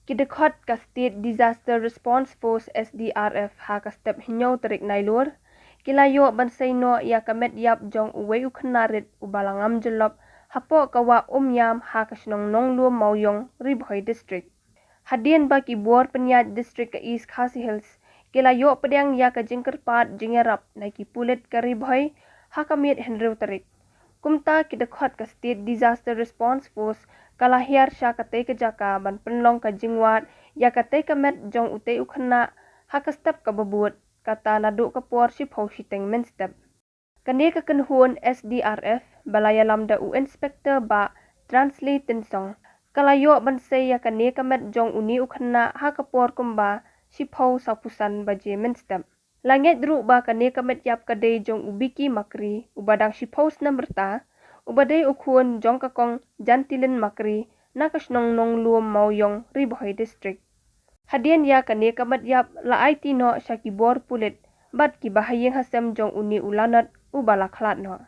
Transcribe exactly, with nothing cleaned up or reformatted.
Ki dkhot ka State Disaster Response Force S D R F ha ka step hynñiew tarik Nailur ki la ïoh ban sei noh ïa ka met ïap jong uwei u khynnah rit uba la ngam jyllop hapoh ka wah Umïam ha ka shnong Nonglum Mawïong, Ri Bhoi District. Hadien ba ki bor pynïaid district ka East Khasi Hills ki la ïoh pdiang ïa ka jingkyrpad jingïarap na ki pulit ka Ri Bhoi ha ka miet hynriew tarik. Kumta ki dkhot ka State Disaster Response Force ka la hiar sha katei ka jaka ban pynlong ka jingwad ïa katei ka met jong utei u khynnah ha ka step kaba bud, kata naduh ka por shiphew shiteng mynstep. Kane ka kynhun S D R F ba la ïalam da u Inspector Bah Transley Tynsong ka la ïoh ban sei ïa kane ka met jong une u khynnah ha ka por kumba shiphew sawphew san baje mynstep. La ngeit ruh ba kane ka met ïap ka dei jong u Biki Makri uba dang shiphew snem rta, uba dei u khun jong ka kong Jantilin Makri na ka shnong Nonglum Mawïong, Ri Bhoi District. Hadien ïa kane ka met ïap la aiti noh sha ki bor pulit bad kiba ha ïing ha sem jong une u lanot uba la khlad noh.